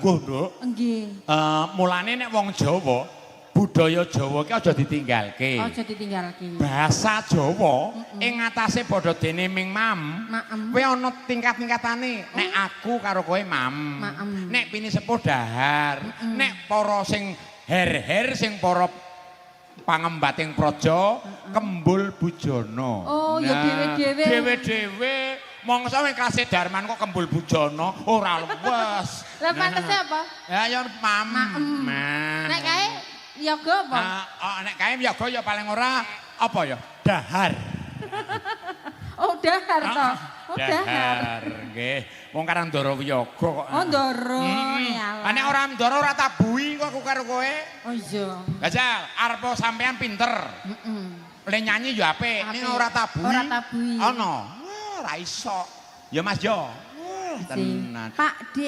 lungguh, Nduk. Nggih. Mulane nek wong Jawa, budaya Jawa ki aja ditinggalke. Aja ditinggalke. Bahasa Jawa ing ngatasé padha dene ming mam. Maem. Kowe ana tingkat-tingkatane. Nek aku karo kowe mam. Maem. Nek pinisepuh dahar, nek para sing her-her sing para pangembating praja kembul bujana. Oh, ya dhewe-dhewe. Dhewe-dhewe. Mongso wing klase Darman kok kembul bujana ora luwes. Lah pantese apa? Ya ya mam. Maem. Nah. Nek kae yoga apa? Nah, oh, nek kae yoga ya paling ora apa ya? Dahar. Oh, dahar to. Oh, dahar. Nggih. Wong karang Ndara wiyaga kok. Oh, Ndara. Heeh. Nek ora Ndara ora tabuhi kok aku karo kowe. Oh iya. Jajal, arep sampean pinter. Heeh. Le nyanyi ya apik, ning ora tabuhi. Ora tabuhi. Ana. Wah, ora iso. Ya Mas yo. Wah, tenan. Pak D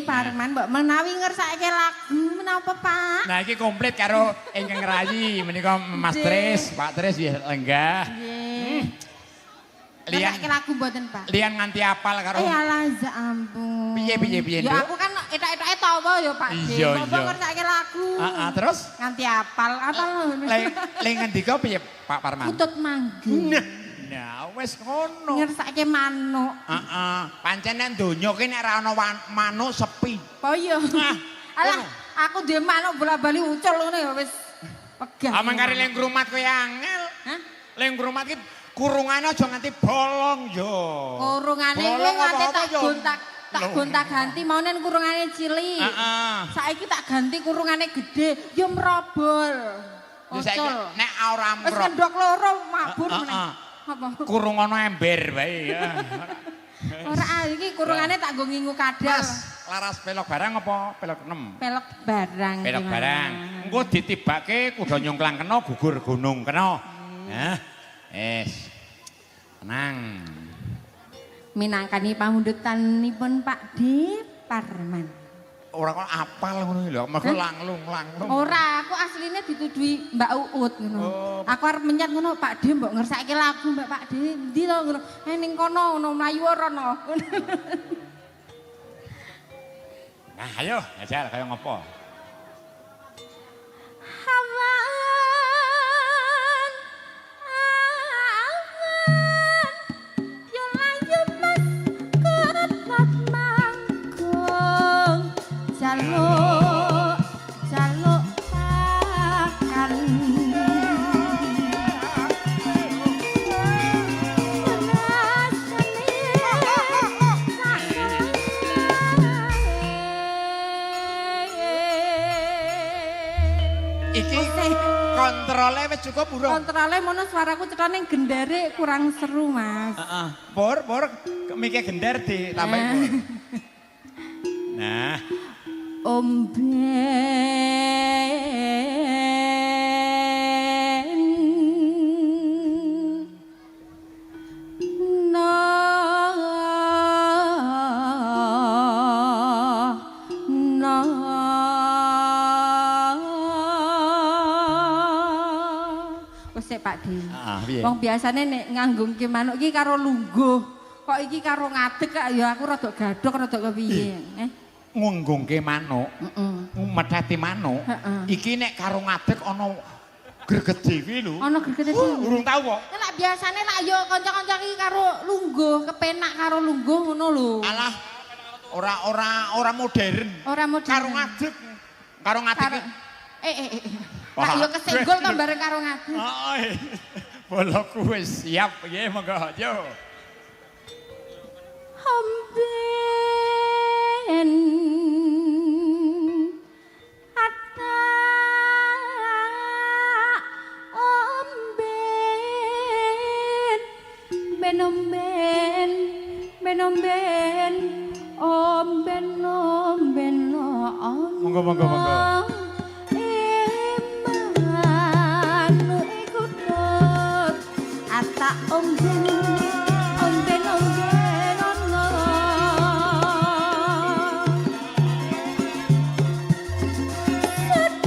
Parman mbok menawi ngersakake lagu menapa Pak? Nah iki komplit karo ingkang rayi menika Mas Tris, Pak Tris nggih lenggah. Nggih. Lian Ngersakake lagu mboten Pak? Lian nganti apal karo. Eh alah ya ampun. Piye piye piye Ya aku kan etok-etoke tawa ya Pak D. Iya iya. Ngersakake lagu. Heeh, terus nganti apal, apal. Le ngendika piye Pak Parman? Kutut manggi. Nah, wis ngono. Ngersake manuk. Heeh. Pancen nek donya ki nek ora ana manuk sepi. Apa iya? Alah, aku duwe manuk bola-bali ucul ngono ya wis wegah. Ah mangkare leng ngrumat kowe angel. Hah? Leng ngrumat ki kurungane aja nganti bolong yo. Kurungane kuwi nganti tak gontak tak gonta-ganti mau nen kurungane cilik. Heeh. Saiki tak ganti kurungane gede ya mrobol. Ucul. Nek ora mrobol. Wis ngendhok loro mabur meneh. Apa? Kurung ana ember wae ya. Ora iki kurungane tak nggo ngingu kadal. Mas, laras pelok barang apa pelok 6? Pelok barang. Pelok barang. Engko ditibake kuda nyongklang kena gugur gunung kena. Hah? Es. Tenang. Minangkani pamundutanipun Pak D Parman. Ora kok apal ngono iki lho, mergo langlung-langlung. Ora, aku asline dituduhi Mbak Uut ngono. Oh. Aku arep menyat ngono, Pak D mbok ngersake lagu Mbak Pak D. Endi to ngono. Eh ning kono ngono mlayu ora ono. Nah, ayo jajal kaya ngopo? Awan awan yo layu mas ketat manggung jaluk jaluk pakan Iki kontrole wis cukup urung? Kontrole mono suaraku cetha ning gendere kurang seru, Mas. Heeh. Pur, pur, mike gender ditambahi pur. Nah, Omben no no. Wes Pak D. Heeh, piye? Wong biasane nek nganggungke manuk iki karo lungguh, kok iki karo ngadeg kok ya aku rada gadhok rada kepiye. Ngunggungke manuk, ngumetheti manuk. Iki nek karo ngadeg ana greget dhewe lho. Ana greget dhewe. Urung tau kok. Nek biasane lak yo kanca-kanca iki karo lungguh, kepenak karo lungguh ngono lho. Alah, ora modern. Ora modern. Karo ngadeg. Karo ngadeg. Lak yo kesenggol to bareng karo ngadeg. Heeh. Boloku wis siap nggih monggo yo. Omben atak omben ben omben ben omben omben omben omben. Monggo monggo monggo. Emanu iku tut atak omben omben omben ono. Sedih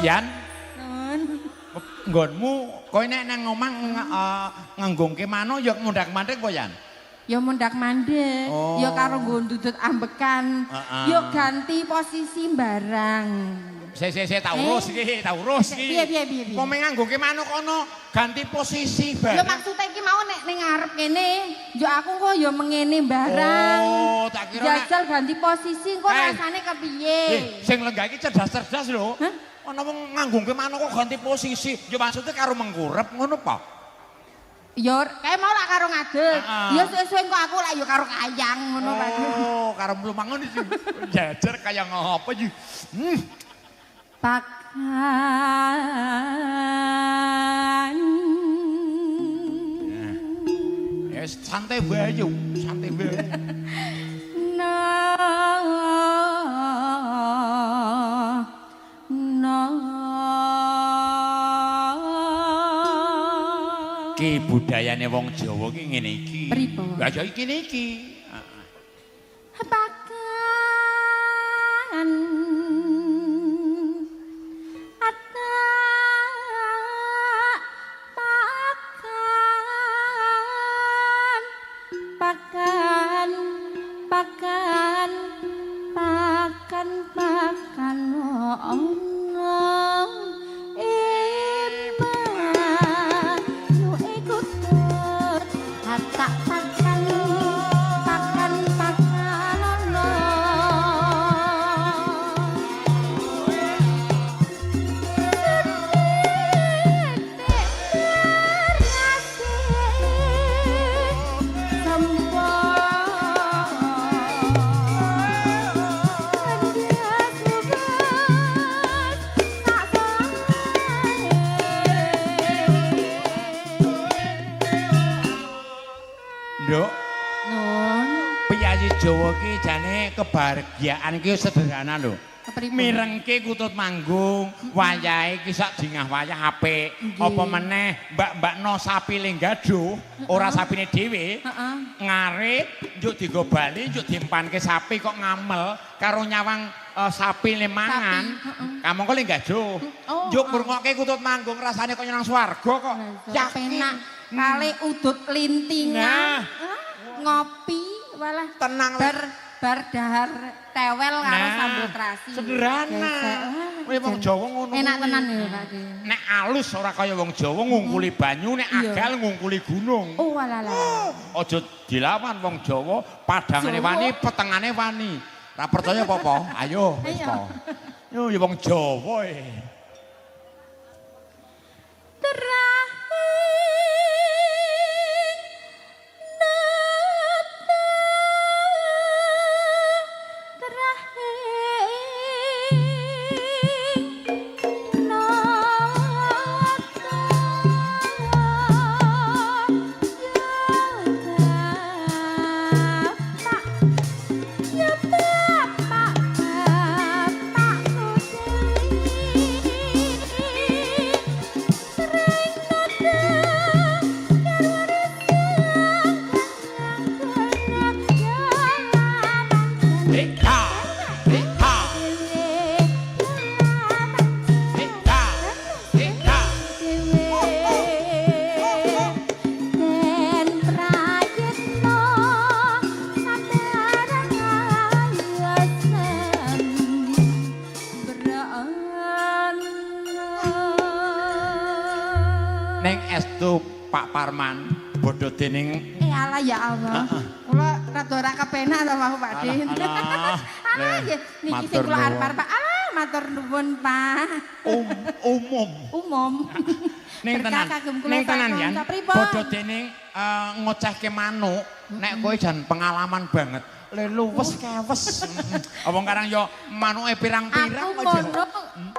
Yan, Nun. Nggonmu kowe nek nang omah nganggongke manuk ya mundak-mandek apa Yan? Ya mundak mandek, Oh. ya karo nggo ndudut ambekan, ya ganti posisi barang. Sik sik sik tak urus iki, tak urus iki. Piye piye piye piye. Wong nganggongke manuk kono ganti posisi Ya barang. maksudnya iki mau nek ning ngarep kene, yo aku kok ya mengene barang. Oh, tak kira nek Jajal ganti posisi engko Eh. rasane kepiye? Sing lenggah iki cerdas-cerdas lho. Hah? Ana wong nganggongke manuk kok ganti posisi. Ya maksudnya karo mengkurep ngono pa? Ya kae mau lak karo ngadeg. Heeh. Ya suwe-suwe engko aku lak ya karo kayang ngono Pak. Oh, karo mlumangun iki. Jajar kaya ngopo iki. Pakan. Ya santai wae yo, santai wae. Na na. Ki budayane wong Jawa ki ngene iki. Pripun? Lah ya iki niki. Pakan ata pakan pakan pakan pakan pakan ono pakan pakan pakan ono. Nduk, Nun, piyayi Jawa ki jane kebahagiaan ki sederhana lho. Kepripun? Mirengke kutut manggung, wayahe ki sak jingah wayah apik. Apa meneh mbak-mbakno sapi lenggaduh, ora sapine dhewe. Heeh. Ngarit njuk digo bali, njuk diempanke sapi kok ngamel karo nyawang sapi le mangan. Sapi, heeh. Kamangka lenggaduh. Oh, Njuk oh. ngrungokke kutut manggung rasane kaya nang swarga kok. Yakin. Penak kali udut lintingan. Nah. Ah, ngopi walah Tenang bar bar dahar tewel karo Nah, sambel terasi. sederhana. Gesek. Wah, Wih, wong jan. Jawa ngono Enak kuwi. tenan ya Pak Ki. Nek alus ora kaya wong Jawa ngungkuli banyu, nek Iya. agal ngungkuli gunung. Oh walah. Aja dilawan wong Jawa, padangane Jawa. wani, petengane wani. Ra percaya apa-apa? Ayo wis Ayo. po. Yo ya wong Jawa e. Eka, eka, eka, eka. Ning estu Pak Parman bodho dening Eh ala ya Allah. Heeh. Kula rada ora kepenak to mau Pak Din. Alah, alah. Alah nggih niki sing Matur kula nuwun. arep-arep. Alah matur nuwun Pak. Umum. Umum. Ning Berkah tenan, kagem kula ning tenan sak Yan. kanca. Pripun? Bodho dening ngocehke manuk, nek kowe jan pengalaman banget. Le luwes kewes. Wong karang yo manuke pirang-pirang Aku kok yo. ngono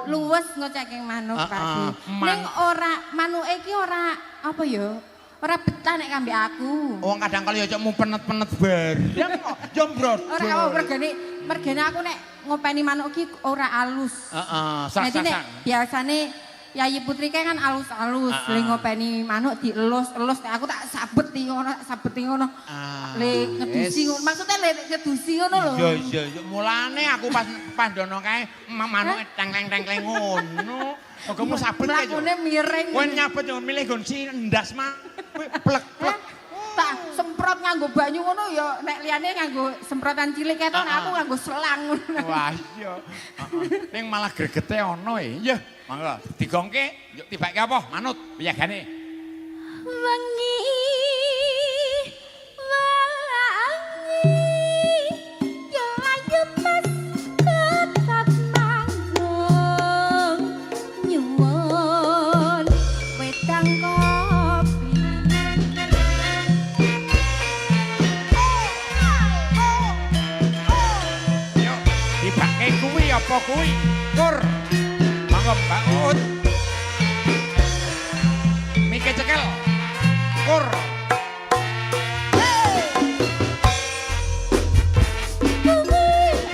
luwes ngocehke manuk Pak Heeh, Di. Ning ora manuke iki ora apa ya? Ora betah nek kambek aku. Wong kadang kala yo cok mupenet-penet bareng kok. Yo mbrodol. Ora apa mergane mergane aku nek ngopeni manuk iki ora alus. Heeh, sak Jadi sak nek sak. biasane Yayi Putri kae kan alus-alus, le ngopeni manuk dielus-elus, nek aku tak sabeti ngono, sabeti ngono. Le ngedusi ngono. Maksudnya le ngedusi ngono lho. Iya iya iya, mulane aku pas pandono kae manuke teng-teng-teng ngono. Moga-moga sabet kae. Mlakune miring. Kowe nyabet yo milih nggon si ndas mah. Kowe plek-plek. Tak semprot nganggo banyu ngono ya, nek liyane nganggo semprotan cilik kae to, nek aku nganggo selang ngono. Wah iya. Ning malah gregete ana e. Iya, monggo digongke, yuk tibake apa? Manut piyagane. Wengi wangi yo ayo pas ketat manggung nyuwun wedang kopi. Yo tibake kuwi apa kuwi? Kur. Monggo Mbak Uut. Mike cekel. Kur. Kuwi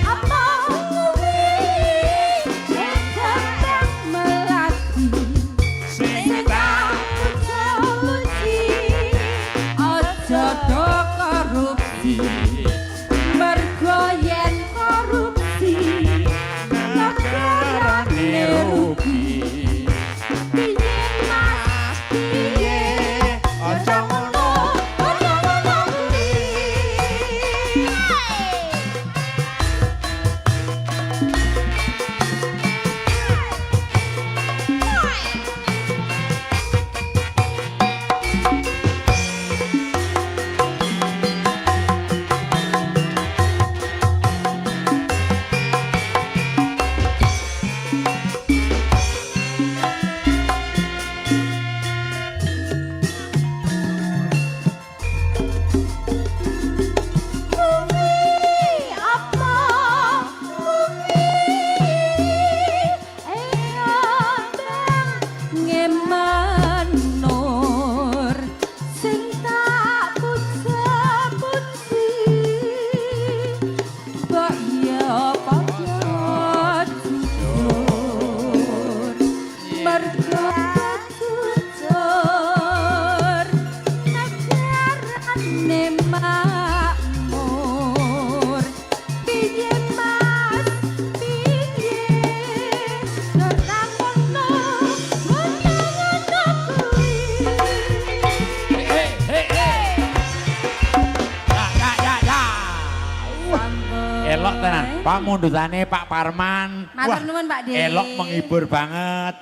apa kuwi kembang melati Sing tak puji aja do korupsi mergo yen korupsi negarane rugi. Piye Mas piye, Aja ngono. Aja ngono kuwi. Kuwi apa kuwi engambang ngemanur sing tak puja-puji mbok ya padha jujur mergo jujur negarane makmur. Piye Mas piye, ora ngono ngono ngono kuwi. Hei hei hei. Ya ya ya ya. Elok tenan. Pamundhutane Pak Parman. Matur nuwun, Pak De. Elok menghibur banget.